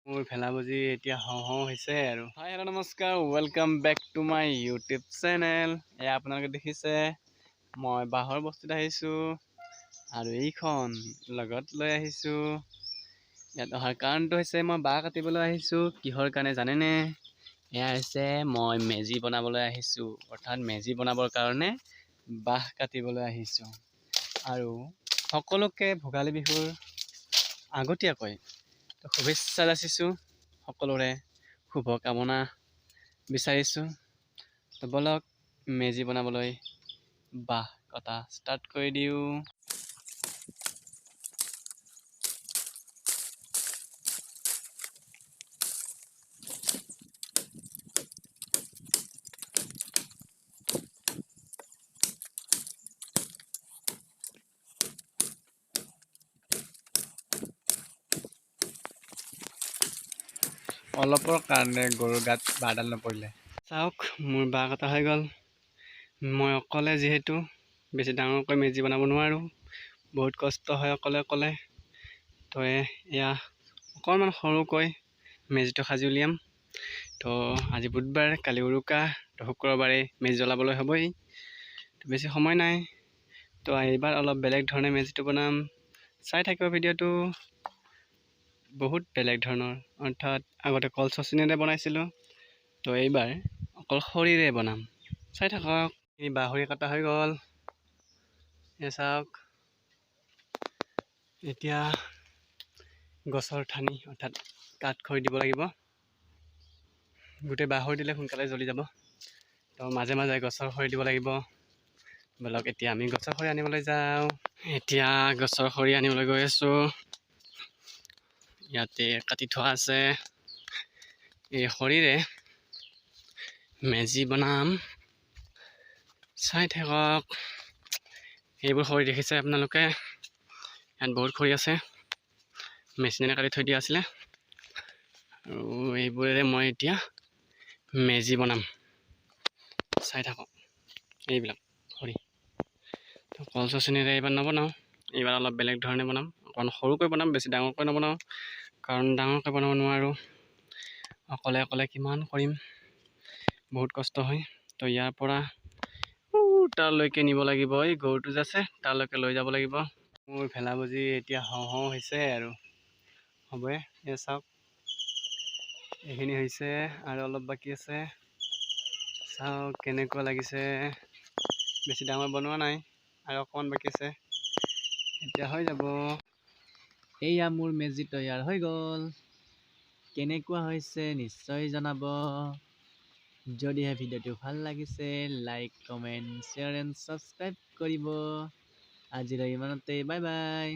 মোৰ ভেলাভুজি এতিয়া হওঁ হওঁ হৈছে আৰু। হাই, হেল্ল', নমস্কাৰ, welcome back to my YouTube channel। এয়া আপোনালোকে দেখিছে, মই বাঁহৰ বস্তিত আহিছোঁ আৰু এইখন লগত লৈ আহিছোঁ। ইয়াত অহাৰ কাৰণটো হৈছে মই বাঁহ কাটিবলৈ আহিছোঁ। কিহৰ কাৰণে জানেনে? এয়া হৈছে মই মেজি বনাবলৈ আহিছোঁ, অৰ্থাৎ মেজি বনাবৰ কাৰণে বাঁহ কাটিবলৈ আহিছোঁ। আৰু সকলোকে ভোগালী বিহুৰ আগতীয়াকৈ শুভেচ্ছা যাচিছোঁ, সকলোৰে শুভ কামনা বিচাৰিছোঁ। তো ব'লক, মেজি বনাবলৈ বাঁহ কটা ষ্টাৰ্ট কৰি দিওঁ। অলপৰ কাৰণে গৰুৰ গাত বাঁহডাল নপৰিলে। চাওক, মোৰ বাঁহ কটা হৈ গ'ল। মই অকলে যিহেতু বেছি ডাঙৰকৈ মেজি বনাব নোৱাৰোঁ, বহুত কষ্ট হয় অকলে অকলে। তো এয়া অকণমান সৰুকৈ মেজিটো সাজি উলিয়াম। তো আজি বুধবাৰ, কালি উৰুকা, তো শুক্ৰবাৰে মেজি জ্বলাবলৈ হ'বই, তো বেছি সময় নাই। তো এইবাৰ অলপ বেলেগ ধৰণে মেজিটো বনাম, চাই থাকিব ভিডিঅ'টো। বহুত বেলেগ ধৰণৰ, অৰ্থাৎ আগতে কল চচনিৰে বনাইছিলোঁ, তো এইবাৰ অকল খৰিৰে বনাম, চাই থাকক। এই বাঁহৰি কটা হৈ গ'ল, এই চাওক। এতিয়া গছৰ ঠানি অৰ্থাৎ কাঠ খৰি দিব লাগিব। গোটেই বাঁহৰি দিলে সোনকালে জ্বলি যাব, তো মাজে মাজে গছৰ খৰি দিব লাগিব। ব'লক, এতিয়া আমি গছৰ খৰি আনিবলৈ যাওঁ। এতিয়া গছৰ খৰি আনিবলৈ গৈ আছোঁ। ইয়াতে কাটি থোৱা আছে। এই খৰিৰে মেজি বনাম, চাই থাকক। এইবোৰ খৰি দেখিছে আপোনালোকে, ইয়াত বহুত খৰি আছে, মেচিনেৰে কাটি থৈ দিয়া আছিলে। আৰু এইবোৰেৰে মই এতিয়া মেজি বনাম, চাই থাকক। এইবিলাক খৰি কল চচনিৰে এইবাৰ নবনাওঁ, এইবাৰ অলপ বেলেগ ধৰণে বনাম। অকণ সৰুকৈ বনাম, বেছি ডাঙৰকৈ নবনাওঁ, কাৰণ ডাঙৰকৈ বনাব নোৱাৰোঁ, অকলে অকলে কিমান কৰিম, বহুত কষ্ট হয়। তো ইয়াৰ পৰা তালৈকে নিব লাগিব, এই গৰুটো যে আছে তালৈকে লৈ যাব লাগিব। মোৰ ভেলাভুজি এতিয়া হওঁ হওঁ হৈছে আৰু হ'বই। এই চাওক, এইখিনি হৈছে আৰু অলপ বাকী আছে। চাওক কেনেকুৱা লাগিছে। বেছি ডাঙৰ বনোৱা নাই, আৰু অকণমান বাকী আছে, এতিয়া হৈ যাব। এয়া মোৰ মেজি তৈয়াৰ হৈ গ'ল। কেনেকুৱা হৈছে নিশ্চয় জনাব। যদিহে ভিডিঅ'টো ভাল লাগিছে, like, comment, share and subscribe কৰিব। আজিলৈ ইমানতে, বাই বাই।